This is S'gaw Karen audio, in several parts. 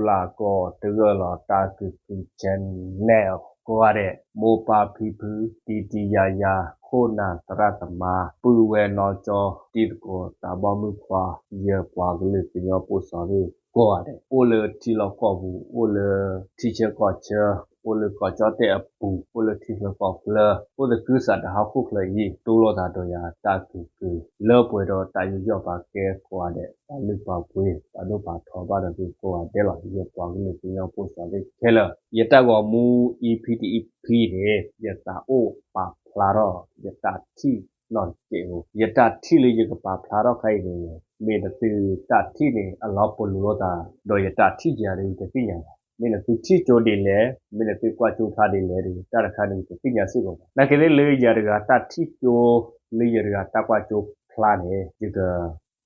လၢ်ကီၢ်တဂၢၢ်လီၤ တၢ်ကုၢ်ကုၢ် channel ကိးဂၤဒဲး မိၢ်ပၢ်ဖံဖု တံၤတံၤယၤယၤ ခိၣ်နၢ်သရၣ်သမါ ပုၢ်ဝဲၢ်နီၢ်ကၠီ တံၤသကိးသးဘီမုၣ်ခွါ ယပှၤကလုာ်ကညီဖိစီၤသ့ၣ်ကိးဂၤဒဲး အိၣ်လၢထံလီၢ်ကီၢ်ပူၤ အိၣ်လၢထံဆၢကီၢ်ဆၢ အိၣ်လၢကီၢ်ကၠီၣ်တဲၣ်အပူၤ အိၣ်လၢထံချၢကီၢ်ချၢ အိၣ်သကုၤဆးဒးဟီၣ်ခိၣ်ချၢအံၤ တိလိာ်သးဒီးယၤတၢ်ကုၢ်ကုၢ် လၢပှဲၤဒီးတၢ်ယူးယီၣ်ပာ်ကဲကိးဂၤဒဲး ပာ်လုၢ်ပာ်ပှ့ၤ ပာ်ဒိၣ်ပာ်ထီဘၣ်ဒီးသုကိးဂၤဒဲးလီၤ. ယပှၤကလုာ်ကညီဖိစီၤသ့ၣ်ခဲလၢာ် ယတၢ်ဂီၤမူ EP တ EP န့ၣ် ယသးအိၣ်ပာ်ဖျါထီၣ် ယတၢ်ထံၣ်နီၢ်တစဲးဖိ ယတၢ်ထံၣ်လၢယကပာ်ဖျါထီၣ်ခဲအံၤန့ၣ် မ့ၢ်နသုတၢ်ထံၣ်န့ၣ် အလီၤပလိာ်လိာ်သး ဒီးယတၢ်ထံၣ်ယၤဒီးယတသ့ၣ်ညါဘၣ်. မ့ၢ်နသုထံၣ်ကၠိဒ်လဲၣ် မ့ၢ်နသုကွၢ်ကၠိဖျါဒ်လဲၣ်ဒီး တၢ်တခါန့ၣ်ယတသ့ၣ်ညါစ့ၢ်ကီးဘၣ်. နာ်က့သ့ၣ်လၢယၤတဂၤတၢ်ထံၣ်ကၠိ လၢယၤတဂၤတၢ်ကွၢ်ကၠိဖျါန့ၣ် ယက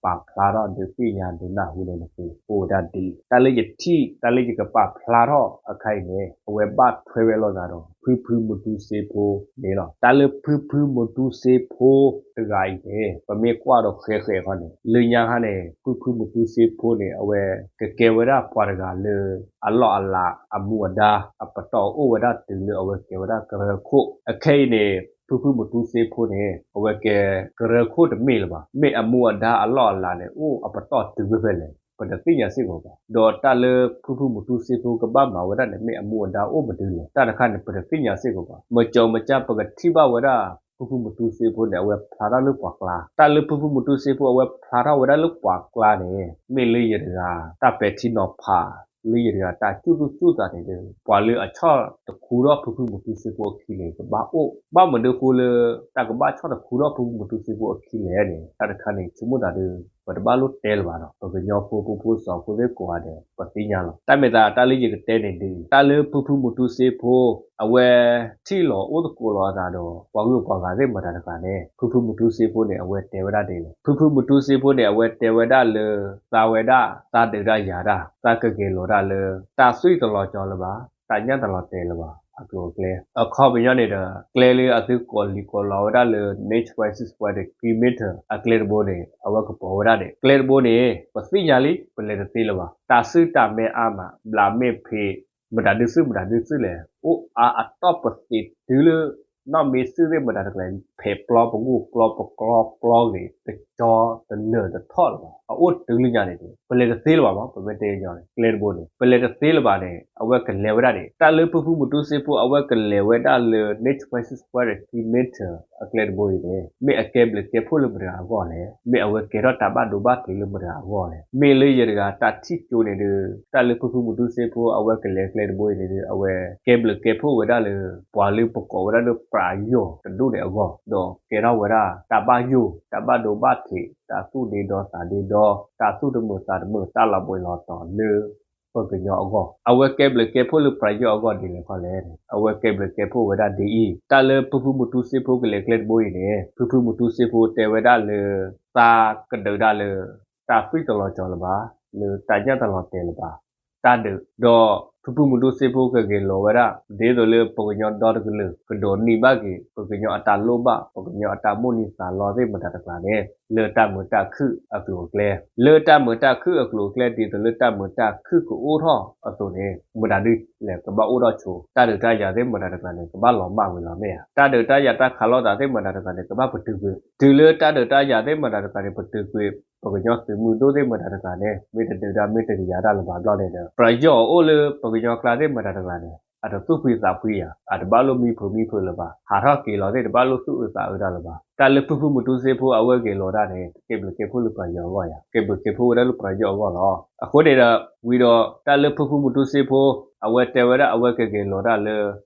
ပာ်ဖျါထီၣ်ဒုးသ့ၣ်ညါဒုးနၢ်ဟူန့ၣ် နသုအိၣ်ဝဲဒၣ်ဒ်အံၤ တၢ်လၢယထံၣ် တၢ်လၢယကပာ်ဖျါထီၣ်အခါအံၤန့ၣ် အဝဲဘၣ်ထွဲဝဲလိာ်သးဒီး ဖုဖုမူတူစ့ဖိန့ၣ်လီၤ. တၢ်လၢဖုဖုမူတူစ့ဖိတဂၤအံၤန့ၣ် ပမ့ၢ်ကွၢ်ဒီးဃဲဃဲခီန့ၣ် လၢညါခါန့ၣ် ဖုဖုမူတူစ့ဖိန့ၣ် အဝဲကကဲဝဲဒၣ်ပှၤတဂၤလၢ အလီၢ်အလၤ အမူအဒါ အပတီၢ်အိၣ်ဝဲဒၣ်တုၤလၢအဝဲကဲဝဲဒၣ်ကရၢခိၣ် အခဲအံၤန့ၣ် ဖုဖုမူတူစ့ဖိန့ၣ် အဝဲကဲကရၢခိၣ်တမ့ၢ်လၢၤဘၣ်. မ့ၢ်အမူအဒါအလီၢ်အလၤန့ၣ် အိၣ်အပတီၢ်တုၤဖဲလဲၣ် ပတသ့ၣ်ညါစ့ၢ်ကီးဘၣ်. ဒီးတၢ်လၢဖုဖုမူတူစ့ဖိကဘၣ်မၤဝဲဒၣ်န့ၣ် မ့ၢ်အမူအဒါအိၣ်မနုၤလဲၣ် တၢ်တခါန့ၣ် ပတသ့ၣ်ညါစ့ၢ်ကီးဘၣ်. မကၠီမကၠၢ်ပကထံၣ်ဘၣ်ဝဲဒၣ် ဖုဖုမူတူစ့ဖိန့ၣ် အဝဲဖျါထီၣ်လၢပှၤကျါ တၢ်လၢဖုဖုမူတူစ့ဖိအဝဲဖျါထီၣ်ဝဲဒၣ်လၢပှၤကျါန့ၣ် မ့ၢ်လၢယတဂၤ တၢ်ပဲာ်ထံနီၤဖး လၢယတဂၤတၢ်စူၣ်တူၢ်စူၣ်သးန့ၣ်ဒီး ပှၤလၢအဆီၣ်တခူထီၣ်ဖုဖုမူတူစ့ဖိအခံန့ၣ် ကဘၣ်အိၣ် ဘၣ်မနုၤအဃိလၢ တၢ်ကဘၣ်ဆီၣ်တခူထီၣ်ဖုဖုမူတူစ့ဖိအခံလဲၣ်န့ၣ် တၢ်တခါန့ၣ် ဆိကမိၣ်သးဒီး ပတဘၣ်လိၣ်တဲလၢၤဘၣ်ဒီး ပကညီဖိဖိဖိစီဖိသ့ၣ်ကိးဂၤဒဲး ပသ့ၣ်ညါလီၤ. တၢ်မ့ၢ်သးတၢ်လၢယကတဲန့ၣ်ဒ်အံၤ တၢ်လၢဖုဖုမူတူစ့ဖိ အဝဲထံၣ်လီၤအိၣ်သကိးလီၤအသးဒီး ပှၤဂုၤပှၤဂၤသ့ၣ်မတၤတကျါန့ၣ် ဖုဖုမူတူစ့ဖိန့ၣ် အဝဲတဲဝဲဒၣ်ဒ်လဲၣ်. ဖုဖုမူတူစ့ဖိန့ၣ် အဝဲတဲဝဲဒၣ်လၢ သးဝဲဒၣ် သးဒုးတၢ်ယၤတၢ် သးကဂဲၤလီၤတၢ်လၢ တၢ်သွံၣ်တလီၤကၠီလၢၤဘၣ် တၢ်ညၣ်တလီၤတဲာ်လၢၤဘၣ် အကျိၤအကျဲ အခီပညီန့ၣ်ဒီး ကျဲလၢအသုကိးလံာ်ကိးလီၤဝဲဒၣ်လၢ Nature Wildlife Sanctuary တ kilometer အကျဲတဘိန့ၣ် အဝဲကပီၤဝဲဒၣ်န့ၣ် ကျဲတဘိန့ၣ် ပသ့ၣ်ညါလံ ပလဲၤတသ့လၢၤဘၣ်. တၢ်စုၣ်တၢ်မဲအါမး ဘျးမ့ၢ်ဖံး မတၤဒုးစုၣ်မတၤဒုးစုၣ်လဲၣ် အိၣ်အါအတီၢ်ပသ့းတုၤလၢ နီၢ်မ့ၢ်စုၣ်သ့ၣ်မတၤတကျါ ဖဲးပျီပဂိၢ်ပျီပကျီပျီဂ့ၤ တကၠီတလၢာ်တထီၣ်လၢၤဘၣ်. အအိၣ်တုၤလၢညါန့ၣ် ပလဲၤတသ့လၢၤဘၣ်မး ပမ့ၢ်တဲညီန့ၣ် ကျဲတဘိန့ၣ် ပလဲၤတသ့လၢၤဘၣ်န့ၣ် အဝဲကလဲၤဝဲဒၣ်န့ၣ် တၢ်လၢဖုဖုမူတူစ့ဖိ အဝဲကလဲၤဝဲဒၣ်လၢ Nature Wildlife Sanctuary တ kilometer အကျဲတဘိအံၤန့ၣ် မ့ၢ်အကဲဘျုးကဲဖှိၣ်လၢမတၤတဂၤအဂီၢ်လဲၣ် မ့ၢ်အဝဲကဲထီၣ်တၢ်ဘၣ်ဒိဘၣ်ထံးလၢမတၤတဂၤအဂီၢ်လဲၣ်. မ့ၢ်လၢယတဂၤတၢ်ထံၣ်ကၠိန့ၣ်ဒီး တၢ်လၢဖုဖုမူတူစ့ဖိ အဝဲကလဲၤကျဲတဘိအံၤန့ၣ်ဒီး အဝဲကဲဘျုးကဲဖှိၣ်ဝဲဒၣ်လၢ ပှၤလၢပကိးဝဲဒၣ်လၢ ပယီၤတဒူၣ်န့ၣ်အဂီၢ် ဒီးကဲထီၣ်ဝဲဒၣ်တၢ်ဘၣ်ယိၣ် တၢ်ဘၣ်ဒိဘၣ်ထံး တၢ်သူၣ်ဒ့ဒီသးဒ့ဒီ တၢ်သူၣ်တမုာ်သးတမုာ် တၢ်လီၤဘှံးလီၤတီၤလၢ ပှၤကညီအဂီၢ် အဝဲကဲဘျုးကဲဖှိၣ်လၢပယီၤအဂီၢ်ဒ်လဲၣ်ခီလဲၣ်န့ၣ် အဝဲကဲဘျုးကဲဖှိၣ်ဝဲဒၣ်ဒ်အံၤ တၢ်လၢဖုဖုမူတူစ့ဖိကလဲၤကျဲတဘိအံၤန့ၣ် ဖုဖုမူတူစ့ဖိတဲဝဲဒၣ်လၢ သးကဒုးတၢ်လၢ တၢ်သွံၣ်တလီၤကၠီလၢၤဘၣ် လၢတၢ်ညၣ်တလီၤတဲာ်လၢၤဘၣ် တၢ်ဒုး ဒီးဖုဖုမူတူစ့ဖိကဂဲၤလီၤဝဲဒၣ် ဒ်သိးလၢပှၤကညီဒီတကလုာ် ကဒိးန့ၢ်ဘၣ်က့ၤ ပှၤကညီအတၢ်လိၣ်ဘၣ် ပှၤကညီအတၢ်မိၣ်န့ၢ်သးလီသ့ၣ်မတၤတကျါန့ၣ် လၢတၢ်မုာ်တၢ်ခုၣ်အကျိၤအကျဲ လၢတၢ်မုာ်တၢ်ခုၣ်အကျိၤအကျဲ ဒ်သိးလၢတၢ်မုာ်တၢ်ခုၣ်ကအိၣ်ထီၣ်အသိးန့ၣ် မတၤဒုးလဲၣ်ကဘၣ်အိၣ်ထီၣ်ဆိ တၢ်ဒုးတၢ်ယၤသ့ၣ်မတၤတကျါန့ၣ် ကဘၣ်လီၤမၢ်ဝံၤလီၤမ့ၢ်ဧါ တၢ်ဒုးတၢ်ယၤတၢ်ခးလိာ်သးသ့ၣ်မတၤတကျါန့ၣ် ကဘၣ်ပတုာ်ကွံာ် တုၤလၢတၢ်ဒုးတၢ်ယၤသ့ၣ်မတၤတကျါန့ၣ် ပတုာ်ကွံာ် ပှၤကညီသုးမုၢ်ဒိၣ်သ့ၣ်မတၤတကျါန့ၣ် မ့ၢ်တဒုးတၢ်မ့ၢ်တကယၤတၢ်လၢၤဘၣ်ဘျီန့ၣ်ဒီး ပယီၤအိၣ်လၢပှၤကညီကျါသ့ၣ်မတၤတကျါန့ၣ် အတသူၣ်ဖှံသးဖှံယၤ အတဘၣ်လိၣ်မံဖုးမံဖုးလၢၤဘၣ် ဟးထီၣ်က့ၤလီၤသ့ၣ်တဘၣ်လိၣ်သူၣ်အုးသးအုးတၢ်လၢၤဘၣ် တၢ်လၢဖုဖုမူတူစ့ဖိအဝဲဂဲၤလီၤတၢ်န့ၣ် ကဲဘျုးကဲဖှိၣ်လၢပယီၤအဂီၢ်ယၤ ကဲဘျုးကဲဖှိၣ်ဝဲဒၣ်လၢပယီၤအဂီၢ်လီၤ. အဃိန့ၣ်ဒီး ဝံၤဒီး တၢ်လၢဖုဖုမူတူစ့ဖိ အဝဲတဲဝဲဒၣ်အဝဲကဂဲၤလီၤတၢ်လၢ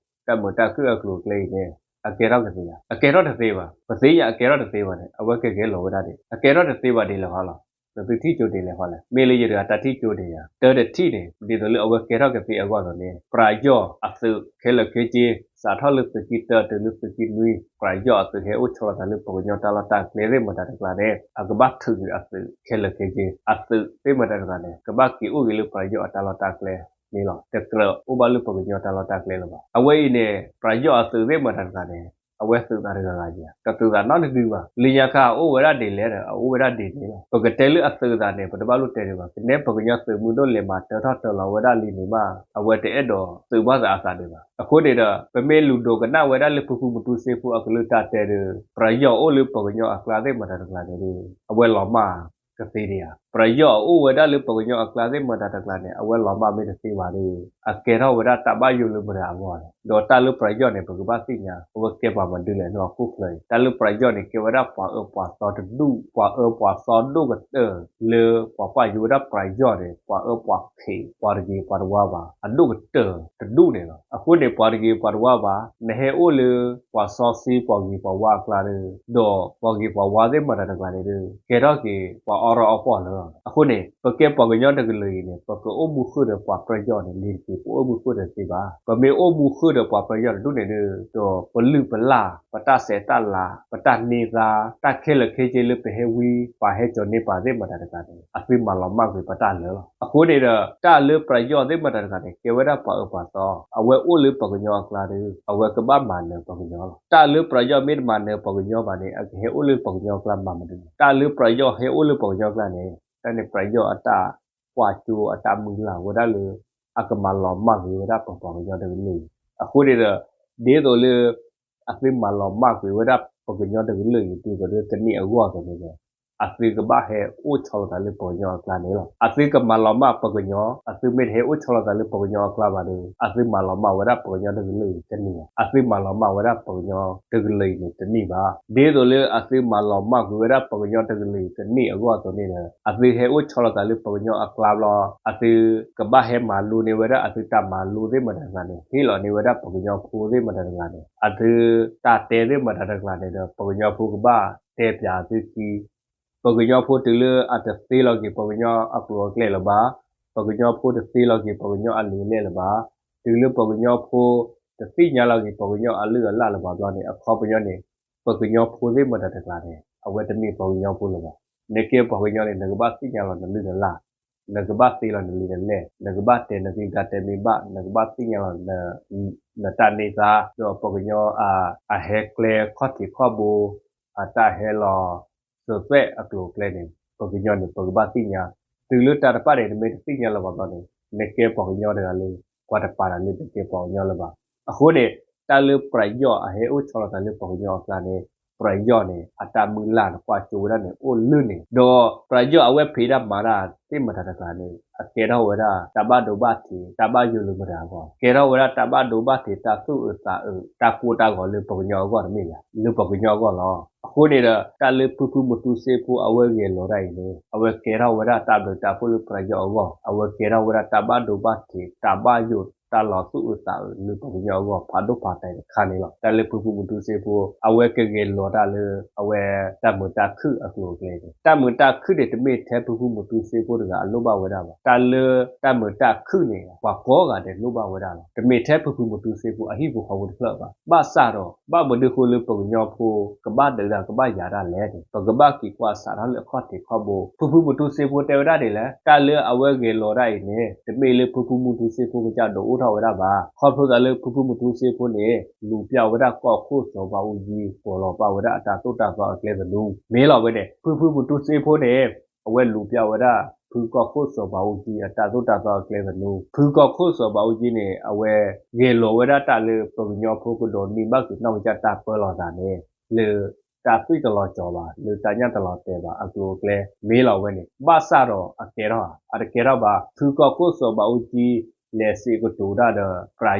တၢ်မုာ်တၢ်ခုၣ်အကျိၤအကျဲအံၤန့ၣ် အကဲထီၣ်ကသ့ဧါ အကဲထီၣ်တသ့ဘၣ် ပသ့ၣ်ညါအကဲထီၣ်တသ့ဘၣ်န့ၣ် အဝဲကဂဲၤလီၤဝဲဒၣ်န့ၣ် အကဲထီၣ်တသ့ဘၣ်ဒ်လဲၣ်ဃီလီၤ. နသုထံၣ်ကၠိဒ်လဲၣ်ဃီလဲၣ် မ့ၢ်လၢယတဂၤတၢ်ထံၣ်ကၠိဒ်ယၤ တၢ်တထံၣ်န့ၣ် ဒ်သိးလၢအဝဲကဲထီၣ်ကသ့အဂီၢ်အသိးန့ၣ် ပယီၤအသုးခဲလၢာ်ခဲဆ့ စးထီၣ်လၢသုးက့တၢတုၤလၢသုးက့နွံ ပယီၤအသုးဟဲအိၣ်ဆီလီၤသးလၢပှၤကညီတၢ်လီၢ်တၢ်ကျဲသ့ၣ်မတၤတကျါန့ၣ် အကဘၣ်ထုးကွံာ်အသုးခဲလၢာ်ခဲဆ့ အသုးသ့ၣ်မတၤတကျါန့ၣ် ကဘၣ်က့ၤအိၣ်က့ၤလၢပယီၤအတၢ်လီၢ်တၢ်ကျဲန့ၣ်လီၤ. တကြၢးအိၣ်ဘၣ်လၢပှၤကညီတၢ်လီၢ်တၢ်ကျဲလၢၤဘၣ်. အဝဲအံၤန့ၣ် ပယီၤအသုးသ့ၣ်မတၤတကျါန့ၣ် အဝဲသုးသးတဂၤဂၤဧါ, တသုးသးနီတဒုဘၣ်. လၢညါခါအအိၣ်ဝဲဒၣ်ဒ်လဲၣ်ဒီး အအိၣ်ဝဲဒၣ်ဒ်န့ၣ်လီၤ. ပကတဲလၢအသုးသးန့ၣ် ပတဘၣ်လိၣ်တဲဒံးဘၣ်. ကနဲပှၤကညီသုးမုၢ်ဒိၣ်လဲၤမၤတၢထီၣ်တၢလီၤဝဲဒၣ်လံန့ၣ်မး အဝဲတအဲၣ်ဒိးသုးဘၣ်သးအသးဒံးဘၣ်. အဃိန့ၣ်ဒီး ပမ့ၢ်လူၤဒိကနၣ်ဝဲဒၣ်လၢဖုဖုမူတူစ့ဖိအကလုၢ်တၢ်တဲဒီး ပယီၤအိၣ်လၢပှၤကညီအကျါသ့ၣ်မတၤတကျါန့ၣ်ဒီး အဝဲလီၤမၢ်ကသ့ဒံးဧါ. ပယီၤအအိၣ်ဝဲဒၣ်လၢပှၤကညီအကျါသ့ၣ်မတၤတကျါန့ၣ် အဝဲလီၤမၢ်မ့ၢ်တသ့ဘၣ်ဒီး အကဲထီၣ်ဝဲဒၣ်တၢ်ဘၣ်ယိၣ်လၢမတၤအဂီၢ်လဲၣ်. ဒီးတၢ်လၢပယီၤန့ၣ် ပကဘၣ်သ့ၣ်ညါ အဝဲကဲပှၤမနုၤလဲၣ် လၢဟီၣ်ခိၣ်ချၢအံၤ. တၢ်လၢပယီၤန့ၣ် ကဲဝဲဒၣ်ပှၤအၢပှၤသီတဒူၣ်, ပှၤအၢပှၤသီဒိၣ်ကတၢၢ် လၢပှၤပာ်ယိၣ်ဝဲဒၣ်ပယီၤန့ၣ် ပှၤအၢပှၤခ့ ပှၤတဂ့ၤပှၤတဝါဘၣ် အဒိၣ်ကတၢၢ်တဒူၣ်န့ၣ်လီၤ. အဃိန့ၣ် ပှၤတဂ့ၤပှၤတဝါဘၣ် နဟဲအိၣ်လၢပှၤစီဆှံပှၤဂ့ၤပှၤဝါအကျါဒီး ဒီးပှၤဂ့ၤပှၤဝါသ့ၣ်မတၤတကျါန့ၣ်ဒီး ကဲထီၣ်က့ၤပှၤအီရီအီပီၢ်လၢာ်လီၤ. အဃိန့ၣ် ပကဲပှၤကညီတကလုာ်အံၤန့ၣ် ပကအိၣ်မူဃုာ်ဒီးပှၤပယီၤန့ၣ် လံၤတက့ၤ ပအိၣ်မူဃုာ်ဒီးသ့ဘၣ်. ပမ့ၢ်အိၣ်မူဃုာ်ဒီးပှၤပယီၤတဒူၣ်န့ၣ်ဒီး ဒီးပလုၢ်ပလၢ် ပတၢ်ဆဲးတၢ်လၤ ပတၢ်န့ၢ်သါ တၢ်ခဲလၢာ်ခဲဆ့လၢပဟဲဝံ ပှၤဟဲကၠီၤန့ၢ်ပှၤသ့ၣ်မတၤတကျါန့ၣ် အသုမၤလီၤမၢ်ကွံာ်ပတၢ်လၢာ်လီၤ. အဃိန့ၣ်ဒီး တၢ်လၢပယီၤသ့ၣ်မတၤတကျါန့ၣ် ကဲဝဲဒၣ်ပှၤအၢပှၤသီ အဝဲအိၣ်လၢပှၤကညီအကျါဒီး အဝဲကဘၣ်မၤနၢၤပှၤကညီလီၤ. တၢ်လၢပယီၤမ့ၢ်တမၤနၢၤပှၤကညီဘၣ်န့ၣ် အကဟဲအိၣ်လၢပှၤကညီအကျါမၤမနုၤလဲၣ်. တၢ်လၢပယီၤဟဲအိၣ်လၢပှၤကညီအကျါန့ၣ် တၢ်န့ၣ်ပယီၤအတၢ်ကွၢ်စိအတၢ်မုၢ်လၢ်ဝဲဒၣ်လၢ အကမၤလီၤမၢ်ကွံာ်ဝဲဒၣ်ပပှၤကညီတကလုာ်အံၤ. အဃိန့ၣ်ဒီး ဒ်သိးလၢ အသုမၤလီၤမၢ်ကွံာ်ဝဲဒၣ်ပှၤကညီတကလုာ်အံၤ ဒ်သိးလၢကန့ၢ်အဂီၢ်အသိးန့ၣ်ဒီး အသုကဘၣ်ဟဲအိၣ်ဆီလီၤသးလၢပှၤကညီအကျါန့ၣ်လီၤ. အသုကမၤလီၤမၢ်ပှၤကညီ အသုမ့ၢ်တဟဲအိၣ်ဆီလီၤသးလၢပှၤကညီအကျါဘၣ်ဒီး အသုမၤလီၤမၢ်ဝဲဒၣ်ပှၤကညီတကလုာ်အံၤတန့ၢ်ဘၣ်. အသုမၤလီၤမၢ်ဝဲဒၣ်ပှၤကညီတကလုာ်အံၤန့ၣ်တန့ၢ်ဘၣ်. ဒ်သိးလၢအသုမၤလီၤမၢ်ကွံာ်ဝဲဒၣ်ပှၤကညီတကလုာ်အံၤတန့ၢ်အဂီၢ်အသိးန့ၣ်ဒီး အသုဟဲအိၣ်ဆီလီၤသးလၢပှၤကညီအကျါဘျီ အသုကဘၣ်ဟဲမၤလိန့ၢ်ဝဲဒၣ်အသုတၢ်မၤလိသ့ၣ်မတၤတကျါန့ၣ် ဟ့ၣ်လီၤန့ၢ်ဝဲဒၣ်ပှၤကညီဖိသ့ၣ်မတၤတကျါန့ၣ် အသုတၢ်တဲသ့ၣ်မတၤတကျါန့ၣ်ဒီး ပှၤကညီဖိကဘၣ်တဲပၠးအသုခံ ပှၤကညီဖိတုၤလၢအတသ့လီၤက့ၤပှၤကညီအကျိၤအကျဲလၢၤဘၣ်, ပှၤကညီဖိတသ့လီၤက့ၤပှၤကညီအလံာ်လဲၢ်လၢၤဘၣ်, တုၤလၢပှၤကညီဖိ တသ့ၣ်ညါလီၤက့ၤပှၤကညီအလုၢ်အလၢ်လၢၤဘၣ်ဘျီန့ၣ် အခီပညီန့ၣ် ပှၤကညီဖိသ့ၣ်မတၤတကျါန့ၣ် အဝဲတမ့ၢ်ပှၤကညီဖိလၢၤဘၣ်. နကဲပှၤကညီန့ၣ် နကဘၣ်သ့ၣ်ညါလီၤနလုၢ်နလၢ်, နကဘၣ်သ့လီၤနလံာ်နလဲၢ်, နကဘၣ်တဲနကလုၢ်တၢ်တဲမ့ၢ်ဘၣ်, နကဘၣ်သ့ၣ်ညါလီၤ နတၢ်န့ၢ်သါ ဒီးပှၤကညီ အဟဲကျဲခီၣ်ထံးခီၣ်ဘိ အတၢ်ဟဲလီၤ စၢၤသွဲၣ်အကျိၤအကျဲန့ၣ် ပှၤကညီန့ၣ် ပကဘၣ်သ့ၣ်ညါ, တုၤလၢတၢ်တဖၣ်န့ၣ် နမ့ၢ်တသ့ၣ်ညါလၢၤဘၣ်ဘျီန့ၣ် နကဲပှၤကညီတဂၤလၢ ကွၢ်တပာ်တၢ်လၢနကဲပှၤကညီလၢၤဘၣ်. အဃိန့ၣ် တၢ်လၢပယီၤအဟဲအိၣ်ဆီလီၤသးလၢပှၤကညီအကျါန့ၣ် ပယီၤန့ၣ် အတၢ်မုၢ်လၢ်နကွၢ်စိဝဲဒၣ်န့ၣ် အိၣ်လုၢ်န့ၣ် ဒီးပယီၤအဝဲဖံးတၢ်မၤတၢ်သ့ၣ်မတၤတကျါန့ၣ် အကဲထီၣ်ဝဲဒၣ် တၢ်ဘၣ်ဒိဘၣ်ထံး တၢ်ဘၣ်ယိၣ်လၢမတၤအဂီၢ်, ကဲထီၣ်ဝဲဒၣ်တၢ်ဘၣ်ဒိဘၣ်ထံး တၢ်သူၣ်အုးသးအုး တၢ်ကိၢ်တၢ်ဂီၤလၢပှၤကညီအဂီၢ်တမ့ၢ်ဧါ, လၢပှၤကညီအဂီၢ်လီၤ. အဃိန့ၣ်ဒီး တၢ်လၢဖုဖုမူတူစ့ဖိအဝဲဂဲၤလီၤတၢ်အံၤန့ၣ် အဝဲကဲထီၣ်ဝဲဒၣ်တၢ်ဘျုးတၢ်ဖှိၣ်လၢပယီၤအဂီၢ်, အဝဲကဲထီၣ်ဝဲဒၣ်တၢ်ဘၣ်ဒိဘၣ်ထံး တၢ်ဘၣ်ယိၣ် တၢ်လီၤသူၣ်အုးသးအုးလၢပှၤကညီအဂီၢ် ဖးဒိၣ်ဖးထီတခါန့ၣ်လီၤ. တၢ်လၢဖုဖုမူတူစ့ဖိ အဝဲကဂဲၤလီၤတၢ်လၢ အဝဲတၢ်မုာ်တၢ်ခုၣ်အကျိၤအကျဲန့ၣ် တၢ်မုာ်တၢ်ခုၣ်န့ၣ် တမ့ၢ်ထဲဖုဖုမူတူစ့ဖိတဂၤအလိၣ်ဘၣ်ဝဲဒၣ်ဘၣ်. တၢ်လၢတၢ်မုာ်တၢ်ခုၣ်န့ၣ် ပှၤကိးဂၤဒဲးလိၣ်ဘၣ်ဝဲဒၣ်လီၤ. တမ့ၢ်ထဲဖုဖုမူတူစ့ဖိအဟံၣ်ဖိဃီဖိတဖျၢၣ်ဘၣ်. ဘၣ်ဆၣ်ဒီး ဘၣ်မနုၤဃိလၢပှၤကညီဖိ ကဘၣ်ဒုးတၢ်ကဘၣ်ယၤတၢ်လဲၣ်န့ၣ် ပကဘၣ်က့ၤကွၢ်ဆးထီၣ်လၢအခီၣ်ထံးခီၣ်ဘိ ဖုဖုမူတူစ့ဖိတဲဝဲဒၣ်ဒ်လဲၣ်, တၢ်လၢအဝဲဂဲၤလီၤတၢ်အံၤန့ၣ် တမ့ၢ်လၢဖုဖုမူတူစ့ဖိကစၢ်ဒိးအိၣ်ထီၣ်ဝဲဒၣ်ဘၣ်. ခီဖျိသးလၢဖုဖုမူတူစ့ဖိန့ၣ် လူၤပျၢ်ဝဲဒၣ်ကီၢ်ခိၣ်စီၤဘးအူကၠံ ပိာ်လီၤပာ်ဝဲဒၣ်အတၢ်သိၣ်တၢ်သီအကျဲသနူ မ့ၢ်လီၤဝဲန့ၣ် ဖုဖုမူတူစ့ဖိန့ၣ် အဝဲလူၤပျၢ်ဝဲဒၣ် ဖုကီၢ်ခိၣ်စီၤဘးအူကၠံအတၢ်သိၣ်တၢ်သီအကျဲသနူ, ဖုကီၢ်ခိၣ်စီၤဘးအူကၠံန့ၣ် အဝဲဂဲၤလီၤဝဲဒၣ်တၢ်လၢပှၤကညီဖိကဒိးန့ၢ်ဘၣ်က့ၤနီၢ်ကစၢ်တၢ်ပၢလီၤသးန့ၣ် လၢတၢ်သွံၣ်တလီၤကၠီၤဘၣ် လၢတၢ်ညၣ်တလီၤတဲာ်ဘၣ်အကျိၤအကျဲ မ့ၢ်လီၤဝဲန့ၣ် ဘၣ်ဆၣ်ဒီးအကဲထီၣ်ဧါ, အတကဲထီၣ်ဘၣ်. ဖုကီၢ်ခိၣ်စီၤဘးအူကၠံ လဲၤစံးကတိၤတၢ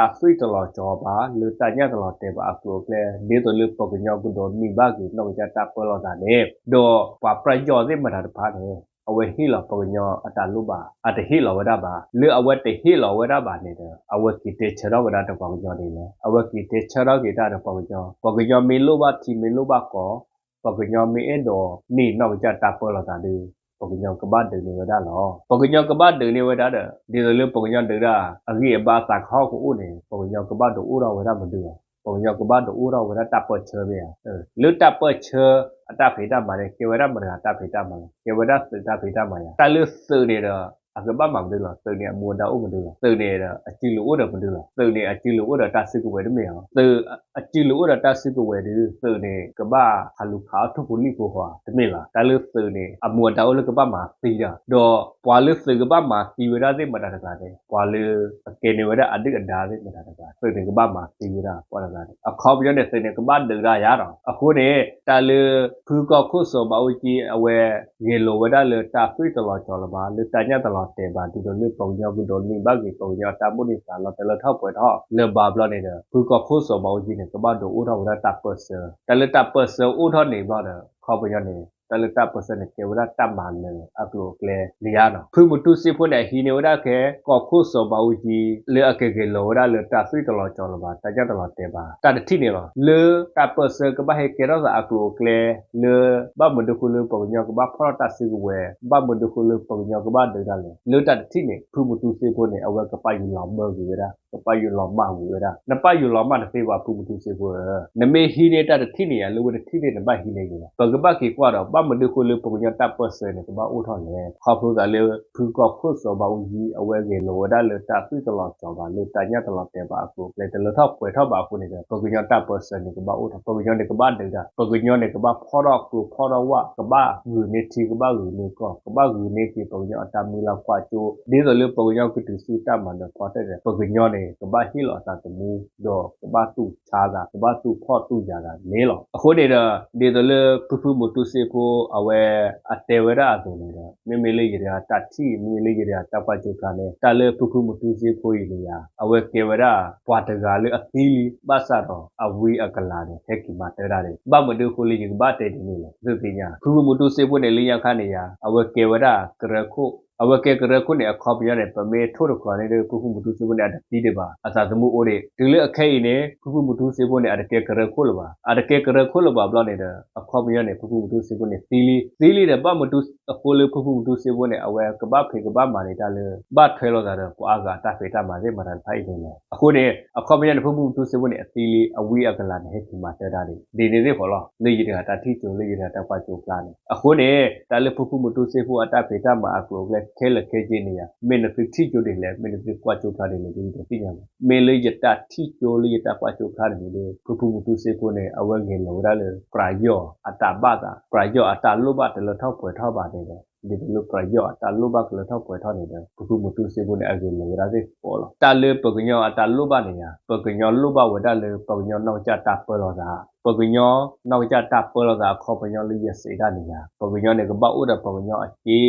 ်ဒီး ပယီၤလၢတၢ်သွံၣ်တလီၤကၠီၤဘၣ် လၢတၢ်ညၣ်တလီၤတဲာ်ဘၣ်အကျိၤအကျဲ ဒ်သိးလၢပှၤကညီကဒိးန့ၢ်ဘၣ်က့ၤနီၢ်ကစၢ်တၢ်ပၢလီၤသးန့ၣ် ဒီးပှၤပယီၤသ့ၣ်မတၤတဖၣ်န့ၣ် အဝဲဟ့ၣ်လီၤပှၤကညီအတၢ်လိၣ်ဘၣ် အတဟ့ၣ်လီၤဝဲဒၣ်ဘၣ်. လၢအဝဲတဟ့ၣ်လီၤဝဲဒၣ်ဘၣ်န့ၣ်ဒီး အဝဲက့ၤတဲဆၢထီၣ်ဝဲဒၣ်ဒီးပှၤကညီဒ်လဲၣ်, အဝဲက့ၤတဲဆၢထီၣ်က့ၤတၢ်ဒီးပှၤကညီ, ပှၤကညီမ့ၢ်လိၣ်ဘၣ်ထံမ့ၢ်လိၣ်ဘၣ်ကီၢ်, ပှၤကညီမ့ၢ်အဲၣ်ဒိးန့ၢ်နီၢ်ကစၢ်တၢ်ပၢလီၤသးဒီး ပှၤကညီကဘၣ်ဒုးန့ၢ်ဝဲဒၣ်လီၤ. ပှၤကညီကဘၣ်ဒုးန့ၢ်ဝဲဒၣ်ဒီး ဒ်သိးလၢပှၤကညီဒုးဒၣ် အဂံၢ်အဘါသးကဟီၣ်ကအိၣ်န့ၣ် ပှၤကညီကဘၣ်ဒုးအိၣ်ထီၣ်ဝဲဒၣ်မနုၤလဲၣ်, ပှၤကညီကဘၣ်ဒုးအိၣ်ထီၣ်ဝဲဒၣ်တၢ်ပၢၢ်ဆၢမ့ၢ်ဧါ. လၢတၢ်ပၢၢ်ဆၢအတၢ်ဖံးတၢ်မၤန့ၣ် ကဲဝဲဒၣ်မတၤတဂၤတၢ်ဖံးတၢ်မၤလဲၣ်, ကဲဝဲဒၣ်သုးတၢ်ဖံးတၢ်မၤယၤ. တၢ်လၢသုးန့ၣ်ဒီး အကဘၣ်မၤမနုၤလီၤ. သုးန့ၣ်အမူအဒါအိၣ်မနုၤလီၤ. သုးန့ၣ်ဒီးအစုလိၤအိၣ်ဒီးမနုၤလီၤ. သုးန့ၣ်အစုလိၤအိၣ်ဒီးတၢ်စုကဝဲၤတမ့ၢ်ဧါ. သုးအစုလိၤအိၣ်ဒီးတၢ်စုကဝဲၤဒီး သုးန့ၣ်ကဘၣ်ဟးလူၤခးအီၣ်ထိၣ်ဖိလံၣ်ဖိဃီတမ့ၢ်လီၤ. တၢ်လၢသုးန့ၣ် အမူအဒါအိၣ်လၢကဘၣ်မၤသံဒီး ဒီးပှၤလၢသုးကဘၣ်မၤသံဝဲဒၣ်သ့ၣ်မတၤတဂၤန့ၣ် ပှၤလၢအကဲန့ၢ်ဝဲဒၣ်အဒုၣ်အဒါသ့ၣ်မတၤတဂၤ သုးန့ၣ်ကဘၣ်မၤသံဝဲဒၣ်ပှၤတဂၤန့ၣ် အခီပညီန့ၣ် သုးန့ၣ်ကဘၣ်ဒုးတၢ်ယါဒီး အဃိန့ၣ် တၢ်လၢဖုကီၢ်ခိၣ်စီၤဘးအူကၠံ အဝဲဂဲၤလိာ်ဝဲဒၣ်လၢတၢ်သွံၣ်တလီၤကၠီၤလၢၤဘၣ် လၢတၢ်ညၣ်တလီၤတဲာ်ဘၣ် ဒ်သိးလၢပှၤကညီကဒိးန့ၢ်ဘၣ်က့ၤ ပှၤကညီအတၢ်ဘိၣ်န့ၢ်သးလီၤတဲာ်လၢထီၣ်ပှဲၤထီၣ်လၢၤဘၣ်ဘျီန့ၣ်ဒီး ဖုကီၢ်ခိၣ်စီၤဘးအူကၠံန့ၣ် ကဘၣ်ဒုးအိၣ်ထီၣ်ဝဲဒၣ်တၢ်ပၢၢ်ဆၢ တၢ်လၢတၢ်ပၢၢ်ဆၢအိၣ်ထီၣ်န့ၣ်ဘျီဒီး အခီပညီန့ၣ် တၢ်လၢတၢ်ပၢၢ်ဆၢန့ၣ် ကဲဝဲဒၣ်တၢ်မၤနၢၤအကျိၤအကျဲလံဧါနီၤ. ဖုမူတူစ့ဖိန့ၣ် အဟံးန့ၢ်ဝဲဒၣ်ကဲ ကီၢ်ခိၣ်စီၤဘးအူကၠံ လၢအကဂဲၤလိာ်ဝဲဒၣ်လၢတၢ်သွံၣ်တလီၤကၠီၤလၢၤဘၣ် တၢ်ညၣ်တလီၤတဲာ်ဘၣ် တၢ်တထံၣ်န့ၣ်လီၤ. လၢတၢ်ပၢၢ်ဆၢကဘၣ်ဟဲကဲထီၣ်သးအကျိၤအကျဲ လၢဘၣ်မနုၤဃိလၢပှၤကညီကဘၣ်ဖီၣ်ထီၣ်တၢ်စုကဝဲၤ ဘၣ်မနုၤဃိလၢပှၤကညီကဘၣ်ဒုးတၢ်လဲၣ် လၢတၢ်တထံၣ်န့ၣ် ဖုမူတူစ့ဖိန့ၣ် အဝဲကပာ်ယူၤလီၤမၢ်ကွံာ်ဝဲဒၣ် ကပာ်ယူၤလီၤမၢ်ကွံာ်ဝဲဒၣ် နပာ်ယူၤလီၤမၢ်တသ့ဘၣ် ဖုမူတူစ့ဖိဧၢ, နမ့ၢ်ဟံးန့ၢ်တၢ်တထံၣ်န့ၣ်ယါ လၢဝဲတထံၣ်န့ၣ် နဘၣ်ဟံးန့ၢ်က့ၤလီၤ. ပကဘၣ်က့ၤကွၢ်ဒီး ဘၣ်မနုၤဃိလၢပှၤကညီတၢ်ပၢၢ်ဆၢန့ၣ် ကဘၣ်အိၣ်ထီၣ်လဲၣ်. ခီဖျိသးလၢ ဖုကီၢ်ခိၣ်စီၤဘးအူကၠံ အဝဲဂဲၤလိာ်ဝဲဒၣ်လၢတၢ်သွံၣ်တလီၤကၠီၤဘၣ် လၢတၢ်ညၣ်တလီၤတဲာ်ဘၣ်အကျိၤအကျဲ တလၢထီၣ်ပှဲၤထီၣ်ဘၣ်အဃိန့ၣ်ဒီး ပှၤကညီတၢ်ပၢၢ်ဆၢန့ၣ် ကဘၣ်အိၣ်ထီၣ် ပှၤကညီန့ၣ် ကဘၣ်ဒုးတၢ် ပှၤကညီန့ၣ် ကဘၣ်ဖီၣ်ထီၣ်ကျိဖီၣ်ထီၣ်ဝၣ် ကဘၣ်ဂုာ်န့ၢ်ထံ ကဘၣ်ဂုာ်န့ၢ်ကီၢ် ကဘၣ်ဂုာ်န့ၢ်က့ၤပှၤကညီအတၢ်မုၢ်လၢ်ကွၢ်စိ ဒ်သိးလၢပှၤကညီကတုၤဆူတၢ်မၤနၢၤဖီတၢၣ်ဒီး ပှၤကညီန့ၣ် ကဘၣ်ဟ့ၣ်လီၤအသးသမူ ဒီးကဘၣ်တူၢ်ဆါသး ကဘၣ်တူၢ်ဖှီၣ်တူၢ်ယာ်သးန့ၣ်လီၤ. အဃိန့ၣ်ဒီး ဒ်သိးလၢဖုဖုမူတူစ့ဖိ အဝဲအတဲဝဲဒၣ်အသိးန့ၣ်ဒီး မ့မ့ၢ်လၢယတဂၤတၢ်ထံၣ် မ့မ့ၢ်လၢယတဂၤတၢ်ကွၢ်ကၠိဖျါန့ၣ် တၢ်လၢဖုဖုမူတူစ့ဖိအံၤန့ၣ်ယါ အဝဲကဲဝဲဒၣ် ပှၤတဂၤလၢအသံလံ ဘၣ်ဆၣ်ဒီးအဝံအကလၤန့ၣ် ဟဲက့ၤမၤတၢ်ဒၣ်ဒံး ဘၣ်မနုၤအဃိလၢယကဘၣ်တဲဒ်န့ၣ်လဲၣ် သုသ့ၣ်ညါ ဖုဖုမူတူစ့ဖိန့ၣ် လၢညါခါန့ၣ်ယါ အဝဲကဲဝဲဒၣ်ကရၢခိၣ် အဝဲကဲကရၢခိၣ်န့ၣ် အခီပညီန့ၣ် ပမ့ၢ်ထိၣ်တကျီၤန့ၣ်ဒီး ဖုဖုမူတူစ့ဖိန့ၣ် အတသံဒံးဘၣ် အသးသမူအိၣ်ဒံး တုၤလၢအခဲအံၤန့ၣ် ဖုဖုမူတူစ့ဖိန့ၣ် အတကဲကရၢခိၣ်လၢၤဘၣ် အတကဲကရၢခိၣ်လၢၤဘၣ်ဘျီန့ၣ်ဒီး အခီပညီန့ၣ် ဖုဖုမူတူစ့ဖိန့ၣ် သံလံ သံလံဒီး ဘၣ်မနုၤအဃိလၢဖုဖုမူတူစ့ဖိန့ၣ် အဝဲကဘၣ်ဖံးကဘၣ်မၤန့ၣ် တၢ်လၢ ဘၣ်ထွဲလိာ်သးဒီး ပှၤအါဂၤအတၢ်ဖံးတၢ်မၤသ့ၣ်မတၤတဖၣ်အံၤန့ၣ်လီၤ. အဃိန့ၣ် အခီပညီန့ၣ် ဖုဖုမူတူစ့ဖိန့ၣ် အသံလံ အဝံအကလၤန့ၣ် ဟဲက့ၤမၤတၢ်ဒၣ်ဒံး ဒ်န့ၣ်သ့ၣ်ဃီလီၤ လၢယတဂၤတၢ်ထံၣ်ကၠိ လၢယတဂၤတၢ်ကွၢ်ကၠိဖျါန့ၣ် အဃိန့ၣ် တၢ်လၢဖုဖုမူတူစ့ဖိအတၢ်ဖံးတၢ်မၤအကျိၤအကျဲ ခဲလၢာ်ခဲဆ့န့ၣ်ယါ မ့ၢ်နသုထံၣ်ကၠိဒ်လဲၣ် မ့ၢ်နသုကွၢ်ကၠိဖျါဒ်လဲၣ် ဒ်ယတသ့ၣ်ညါဘၣ် မ့ၢ်လၢယတၢ်ထံၣ်ကၠိ လၢယတၢ်ကွၢ်ကၠိဖျါန့ၣ်ဒီး ဖုဖုမူတူစ့ဖိန့ၣ် အဝဲဂဲၤလိာ်ဝဲဒၣ်လၢပယီၤအတၢ်ဘၣ်သး ပယီၤအတၢ်လိၣ်ဘၣ်တလၢထီၣ်ပှဲၤထီၣ်ဘၣ်န့ၣ်ဒီး ဒ်သိးလၢပယီၤအတၢ်လိၣ်ဘၣ်ကလၢထီၣ်ပှဲၤထီၣ်န့ၣ်ဒီး ဖုဖုမူတူစ့ဖိန့ၣ် အဂဲၤလိာ်ဝဲဒၣ်သ့ၣ်ဃီလီၤ. တၢ်လၢပှၤကညီအတၢ်လိၣ်ဘၣ်န့ၣ်ယါ ပှၤကညီလိၣ်ဘၣ်ဝဲဒၣ်လၢပှၤကညီနီၢ်ကစၢ်တၢ်ပၢလီၤသး ပှၤကညီနီၢ်ကစၢ်တၢ်ပၢလီၤသးအခီပညီလၢယစံးဒၣ်န့ၣ်ယါ ပှၤကညီန့ၣ် ကဘၣ်အိၣ်ဒီးပှၤကညီအစ့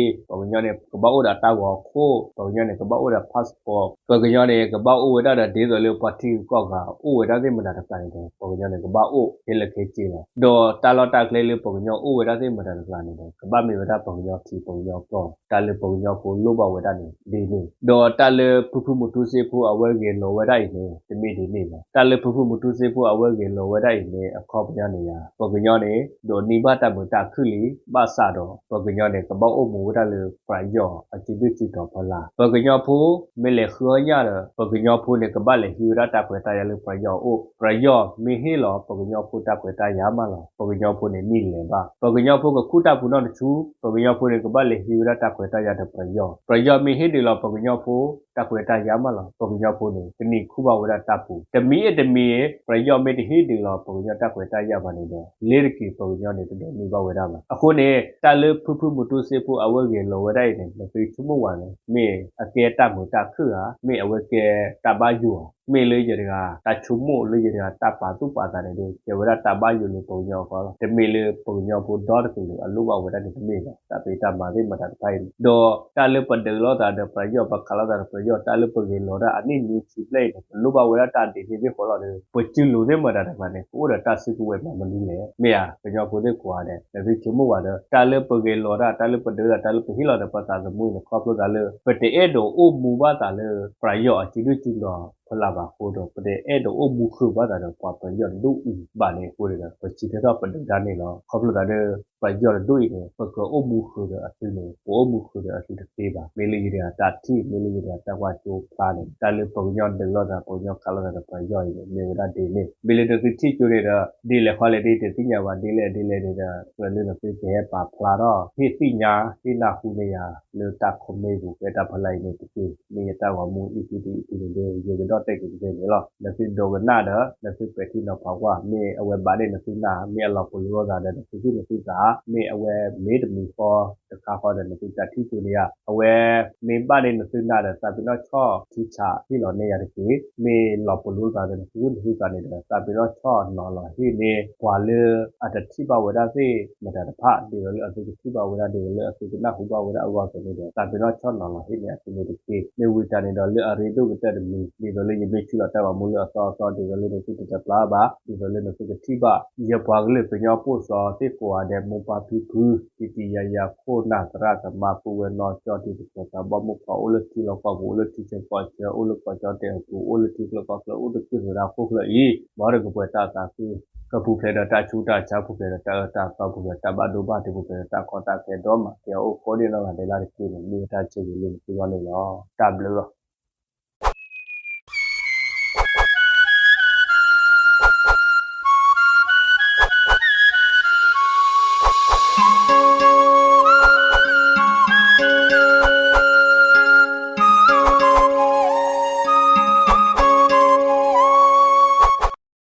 ပှၤကညီန့ၣ်ကဘၣ်အိၣ်ဒီးအတၢ်ဂီၤခိၣ် ပှၤကညီန့ၣ်ကဘၣ်အိၣ်ဒီး passport ပှၤကညီန့ၣ် ကဘၣ်အိၣ်ဝဲဒၣ်ဒီး ဒ်သိးလၢပှၤထံဂုၤကီၢ်ဂၤအိၣ်ဝဲဒၣ်သ့ၣ်မတၤတဖၣ်န့ၣ်ဒီး ပှၤကညီန့ၣ် ကဘၣ်အိၣ်ခဲလၢာ်ခဲဆ့လီၤ. ဒီးတၢ်လီၢ်တၢ်ကျဲလၢပှၤကညီအိၣ်ဝဲဒၣ်သ့ၣ်မတၤတဖၣ်န့ၣ်ဒီး ကဘၣ်မ့ၢ်ဝဲဒၣ်ပှၤကညီထံပှၤကညီကီၢ် တၢ်လၢပှၤကညီဖိလိၣ်ဘၣ်ဝဲဒၣ်န့ၣ် ဒ်န့ၣ် ဒီးတၢ်လၢဖုဖုမူတူစ့ဖိအဝဲဂဲၤလိာ်ဝဲဒၣ်အံၤန့ၣ် တမ့ၢ်ဒ်န့ၣ်ဘၣ်. တၢ်လၢဖုဖုမူတူစ့ဖိအဝဲဂဲၤလိာ်ဝဲဒၣ်အံၤန့ၣ် အခီပညီန့ၣ်ယါ ပှၤကညီန့ၣ် ဒိးန့ၢ်ဘၣ်တၢ်မုာ်တၢ်ခုၣ်လံ ဘၣ်ဆၣ်ဒီး ပှၤကညီန့ၣ် ကဘၣ်အိၣ်မူဝဲဒၣ်လၢပယီၤအစုဒုၣ်စုတီၤဖီလာ် ပှၤကညီဖိ မ့ၢ်လဲၤဃုအီၣ်ညၣ်ဒီး ပှၤကညီဖိန့ၣ် ကဘၣ်လဲၤဟံးဝဲဒၣ်တၢ်ခွဲးတၢ်ယာ်လၢပယီၤအအိၣ် ပယီၤမ့ၢ်ဟ့ၣ်လီၤ ပှၤကညီဖိတၢ်ခွဲးတၢ်ယာ်မးလီၤ ပှၤကညီဖိန့ၣ် မ့ၢ်လဲၤဘၣ် ပှၤကညီဖိကခူၣ်တၢ်ပူၤနီၢ်တဆူ ပှၤကညီဖိန့ၣ် ကဘၣ်လဲၤဟံးဝဲဒၣ်တၢ်ခွဲးတၢ်ယာ်ဒီးပယီၤ ပယီၤမ့ၢ်ဟ့ၣ်ဒုးလီၤ ပှၤကညီဖိ တၢ်ခွဲးတၢ်ယာ်မးလီၤ ပှၤကညီဖိန့ၣ် ကန့ၢ်ခူၣ်ဘၣ်ဝဲဒၣ်တၢ်ပူၤ တမံၤအတမံၤ ပယီၤမ့ၢ်တဟ့ၣ်ဒုးလီၤ ပှၤကညီတၢ်ခွဲးတၢ်ယာ်ဘၣ်န့ၣ်ဒီး လ့ၤတက့ၤ ပှၤကညီန့ၣ် တဒိးန့ၢ်ဘၣ်ဝဲဒၣ်ဘၣ်. အဃိန့ၣ် တၢ်လၢဖုဖုမူတူစ့ဖိအဝဲဂဲၤလိာ်ဝဲဒၣ်အံၤန့ၣ် နသုဆိကမိၣ်ဝဲန့ၣ် မ့ၢ်အကဲတၢ်မုာ်တၢ်ခုၣ်ဧါ မ့ၢ်အဝဲကဲတၢ်ဘၣ်ယိၣ်ဧါ မ့ၢ်လၢယတဂၤ တၢ်ဆိကမိၣ်လၢယတဂၤတၢ်ပာ်သူၣ်ပာ်သးန့ၣ်ဒီး ကဲဝဲဒၣ်တၢ်ဘၣ်ယိၣ်လၢပှၤကညီအဂီၢ်လီၤ. တမ့ၢ်လၢပှၤကညီဖိဒီတကလုာ်အလိၣ်ဘၣ်ဝဲဒၣ်န့ၣ်တမ့ၢ်ဘၣ် တၢ်ဖံးတၢ်မၤသ့ၣ်မတၤတဖၣ်အံၤန့ၣ် ဒီးတၢ်လၢပဒုးလိာ်သးဒီးပယီၤ ပခးလိာ်သးဒီးပယီၤ တၢ်လၢပဂဲၤလိာ်ဒၣ်အနံၣ်နွံဆံဘျဲၣ်အံၤန့ၣ် ပလိၣ်ဘၣ်ဝဲဒၣ်တၢ်ဒ်န့ၣ်သ့ၣ်ဃီလီၤဒီး ပစုလိၤသ့ၣ်မတၤတဖၣ်န့ၣ် ကအိၣ်ဒီးတၢ်စုကဝဲၤမၤမနုၤလဲၣ် မ့ၢ်ဧါ ကညီဖိသ့ၣ်ကိးဂၤဒဲး နသုဆိကမိၣ်ဝဲဒီး တၢ်လၢပဂဲၤလိာ်ဒၣ် တၢ်လၢပဒုးဒၣ် တၢ်လၢပဟ့ၣ်လီၤဒီးပသးသမူအံၤန့ၣ် ခီဖျိသးလၢ ပတအဲၣ်ဒိးအိၣ်မူဘၣ်သးလၢ ပယီၤအစုဒုၣ်စုတီၤ တၢ်လၢပတသ့ၣ်ညါပှၤကညီတဖျၢၣ်ဖျၢၣ်ဘၣ်အဃိဒီး ပတအဲၣ်ဒိးအိၣ်မူဃုာ်ဘၣ်သးဒီးပှၤပယီၤတဒူၣ်အံၤဘၣ်န့ၣ်အဃိန့ၣ်ဒီး ပစံးထၢထီၣ်ပဒုးတၢ်န့ၣ်လီၤ. ခီဖျိသးဒီး ပယီၤတဒူၣ်အံၤန့ၣ် ပကအိၣ်မူဃုာ်ဒီးအသုန့ၣ် ပအိၣ်မူဃုာ်ဒီးအသုတသ့ဘၣ်. မ့ၢ်လၢယတဂၤတၢ်ထံၣ် မ့ၢ်လၢယတဂၤတၢ်ကွၢ်ကၠိဖျါန့ၣ် တၢ်လၢပှၤကညီဒုးလိာ်သး ပှၤကညီခးလိာ်သးဒီးပယီၤအံၤန့ၣ် မ့ၢ်ဝဲဒၣ်ဒ်န့ၣ် မ့ၢ်လၢနသုထံၣ်ကၠိန့ၣ်ဒီး ဒ်လဲၣ်ဃီလဲၣ်ဒ်တသ့ၣ်ညါဘၣ် ဒ်လဲၣ်ဒ်လဲၣ်န့ၣ်ဒီး ကြၢးလၢနသုကဟဲပာ်ဖျါထီၣ် ဟ့ၣ်သ့ၣ်ညါ ဟ့ၣ်နၢ်ဟူန့ၢ်ယၤ လၢတၢ် comment ပူၤ ဖဲတၢ်ဖီလာ်အံၤန့ၣ်တက့ၢ်. မ့ၢ်ယတၢ်ဂီၤမူ EP တ EP န့ၣ်ဒီး ယကဒီၣ်တဲာ်က့ၤကဲန့ၣ်လီၤ. နသုဒိကနၣ်ဒီး နသုပဲာ်ထံနီၤဖးကွၢ် မ့ၢ်အဝဲဘၣ်န့ၣ်နသုနာ် မ့ၢ်အလီၤပလိာ်လိာ်သးဒီး နသုသူၣ်နသုသး မ့ၢ်အဝဲမ့ၢ်တမံၤဃီတခါဃီဒီး နသုတၢ်ထံၣ်ကၠိန့ၣ်ဧါ အဝဲမ့ၢ်ဘၣ်န့ၣ်နသုနာ်ဒီး သးပ့ၤနီၣ်ဆီၣ်ခံဆးဟ့ၣ်လီၤန့ၢ်ယၤတက့ၢ်. မ့ၢ်လီၤပလိာ်လိာ်သးဒီး နသုသူၣ်နသုသးန့ၣ်ဒီး သးပ့ၤနီၣ်ဆီၣ်နီၤလီၤဟ့ၣ်န့ၢ် ပှၤလၢအတထံၣ်ဘၣ်ဝဲဒၣ်သ့ၣ်မတၤတဖၣ် ဒ်သိးလၢအသုကထံၣ်ဘၣ်ဝဲဒၣ် ဒ်သိးလၢအသုကနၢ်ဟူဘၣ်ဝဲဒၣ်အဂီၢ်အသိးန့ၣ်ဒီး သးပ့ၤနီၣ်ဆီၣ်နီၤလီၤဟ့ၣ်န့ၢ်အသုန့ၣ်တက့ၢ်. မ့ၢ်ဝံၤတၢ်န့ၣ်ဒီး လၢအရ့ဒိၣ်ကတၢၢ်တမံၤ ဒ်သိးလၢယမ့ၢ်ထုးလီၤတၢ်ဂီၤမူလၢအသီအသီ ဒ်သိးလၢနသုတတပျၢ်ဘၣ် ဒ်သိးလၢနသုကထံၣ်ဘၣ် ယပှၤကလုာ်ကညီဖိစီၤသ့ၣ်ကိးဂၤဒဲး မိၢ်ပၢ်ဖံဖု တံၤတံၤယၤယၤခိၣ်နၢ်သရၣ်သမါ ပုၢ်ဝဲၢ်နီၢ်ကၠီ တံၤသကိးသးဘီၣ်မုၣ်ခွါ အိၣ်လၢထံလီၢ်ကီၢ်ပူၤ အိၣ်လၢထံဆၢကီၢ်ဆၢ အိၣ်လၢကီၢ်ကၠီၣ်တဲၣ်အပူၤ အိၣ်လၢထံချၢကီၢ်ချၢ အိၣ်တကုၢ်သရၣ်ခိၣ်ချၢအံၤ မ်တကပှဲၤတၢ်သးခု ကပူၤဖျဲးဒီးတၢ်ဆူးတၢ်ဆါ ပူၤဖျဲးဒီးတၢ်အၢတၢ်သီ ပူၤဖျဲးဒီးတၢ်ဘၣ်ဒိဘၣ်ထံး ပူၤဖျဲးဒီးတၢ်ကီတၢ်ခဲ ဒီးမၤကဲအအိၣ်ဃိဒၣ်နီၢ်ဂၤဒဲးလၢ်တက့ၢ်န့ၣ် မ့ၢ်ယတၢ်ဆၢဂ့ၤလၢနသုဂီၢ်န့ၣ်လီၤ. တၢ်ဘျုးလီၤ.